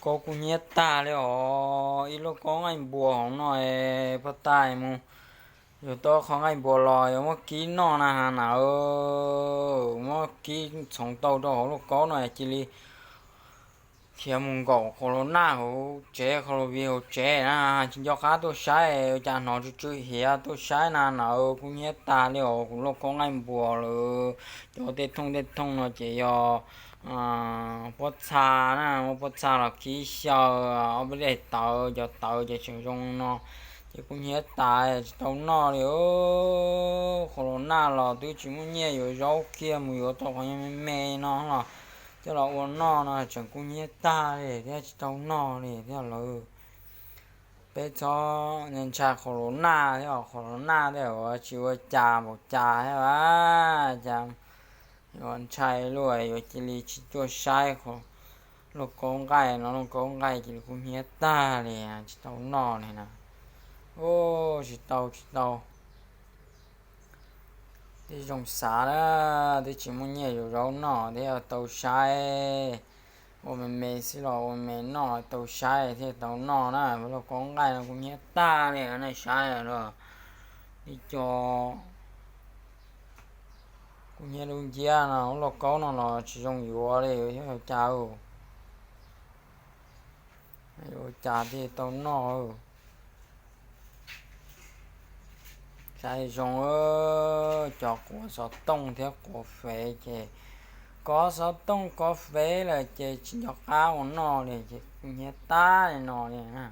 Kaub kub hnyiab tag li os, ib lauj kaub nqaij npua hauv no, poj taj mus yuav tau qho nqaij npua los yuav muab kib noj na has na. Muab kib txhoov tau rau hauv lauj kaub no cia li khiav mus nkaum qhov los naj hauv tsev, qhov los vij hauv tsev na, tsis nco qab tuaj saib, ua cas hnov tsw tsw hiav tuaj saib na na, kub hnyiab tag li os, kuv lauj kaub nqaij npua lawm. Cov tej thooj tej thooj no ces yog pob txha na, muab pob txha los kib xyaw ob peb daim tawv, cov tawv ces tseem zoo no, ces kub hnyiab tas tsis tau noj li. Qhov los naj los twb tsis muaj nyiaj yuav zaub kiag, mus yuav tau qhov me me no los coj los ua noj no tseem kub hnyiab tag li thiab tsis tau noj li thiab lawm. Peb txhob ntshai qhov los naj thiab, qhov los naj tej uas tsis ua cas npaum cas thiab, cas yuav ntshai luaj yuav cia li tsis tuaj saib lauj kaub nqaij no, lauj kaub nqaij cia li kub hnyiab tag li tsis tau noj li na. Tsis tau, tsis tau. Twb zoo xav na, twb tsis muaj nyiaj yuav zaub noj thiab tau saib, ua me me xwb los ua me noj tau saib thiaj tau noj na. Lauj kaub nqaij no kub hnyiab tag li na, saib los li co kub hnyiab dub nciab no, lauj kaub no los tsis zoo yuav li thiab cas. Yuav cas thiaj tau noj. Saib zoo, cov quav xov tooj thiab quav fev ces, kov xov tooj kov fev lawm ces tsis nco qab ua noj li ces kub hnyiab tag li no li na.